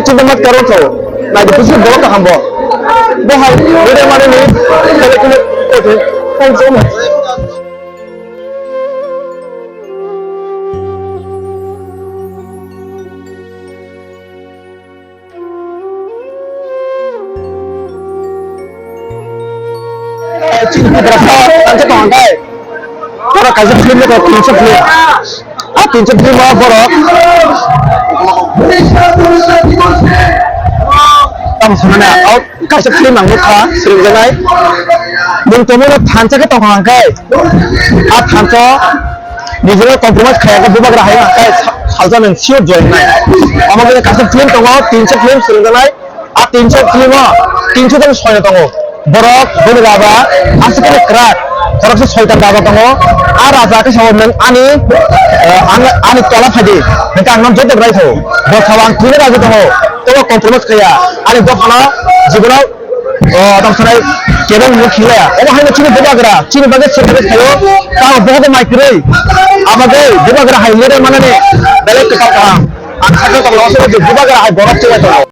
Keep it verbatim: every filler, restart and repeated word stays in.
Chibama karo tho. Nai de kusi bolo kaham bo. Bo hai, bo de mane ni, tele kule, okay. Thanks so much. Chini putra sa, ang sa tong kai. Oro kaisa film ni kok tinso film. A tinso film o borok. Tamo sanani, o kaisa film ang nukha, srwngjaknai. Bung tongmani thansa khe tongkha hwnkhe, a thansa nijino compromise khaiya khe bubagra hai hwnkhe sa-, salsa nang sure join nai. Omo khe kaisa film tongo, tinso film srwngjaknai. A tinso film o, tinso tong soino tongo. Borok, bini baba, aswk khe kwrak. Khoroksa soitan baba tongo. A raja khe sao nang ani, eh, ang, ani tola phaidi. Hwnkhe ang nang joto rai tho. Bo sao ang thwina raji tongo. Tobo compromise khaiya. Ani dophano, jibono, oh, tong sanai, kebeng mung khilaya. Obo haino chini bubagra, chini bagwi sacrifice khaio. Tamo bohoto mai kwrwi. Abagwi bubagra hai leader manani belai kwtal kaham. Ang sakha tong lo, bubagra hai borok chwbai tongo.